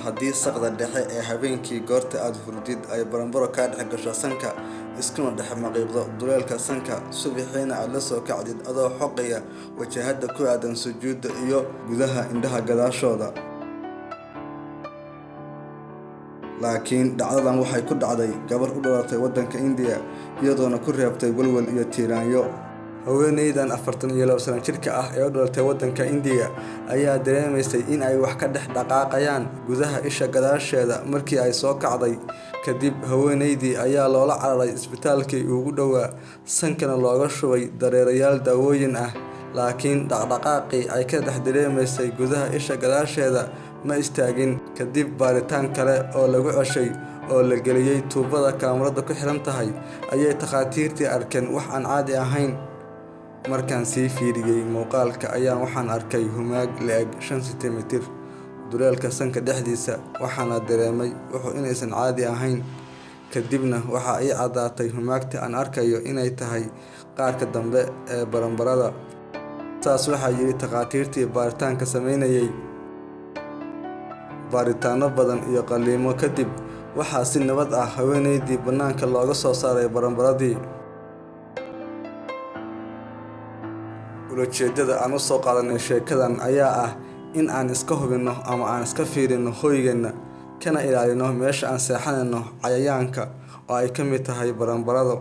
Haddii saqda dhexe ee habeenkii goorta aad hurdid ay baranbaro kaa dhex gasho sanka, iskuna dhex maqiiqdo duleelka sanka, subaxiina aad la soo kacdid adoo xoqaya wajahada ku aadan sujuudda iyo gudaha indhaha gadaashooda. Laakiin dhacdadan waxay ku dhacday gabar u dhalatay waddanka Indiya, iyadoona ku reebtay walwal iyo tiiraanyo. Haweeneydan 42 sano jirka ah ee u dhalatay waddanka Indiya ayaa dareemaysay in ay wax ka dhex dhaqaaqayaan gudaha isha gadaasheeda markii ay soo kacday. Kadib haweeneydii ayaa loola cararay isbitaalkii ugu dhowaa, sankana looga shubay dareerayaal daawooyin ah, laakiin dhaqdhaqaaqii ay ka dhex dareemaysay gudaha isha gadaasheeda ma istaagin. Kadib baaritaan kale oo lagu ceshay oo la geliyay tuubada kaamarada ku xiran tahay, ayay takhaatiirtii arkeen wax aan caadi ahayn. Markaan sii fiiriyay muuqaalka ayaan waxaan arkay humaag le'eg 5 sentimitir duleelka sanka dhexdiisa, waxaana dareemay wuxuu inaysan caadi ahayn. Kadibna waxaa ii caddaatay humaagta aan arkayo inay tahay qaarka dambe ee baranbarada. Saas waxaa yidhi takhaatiirtii baaritaanka sameynayay. Baaritaano badan iyo qalliimo kadib, waxaa si nabad ah haweeneydii bannaanka looga soo saaray baranbaradii. Ulajeedada aan u soo qaadanay sheekadan ayaa ah in aan iska hubinno ama aan iska fiirino hoygeenna, kana ilaalino meesha aan seexanayno cayayaanka oo ay ka mid tahay baranbaradu.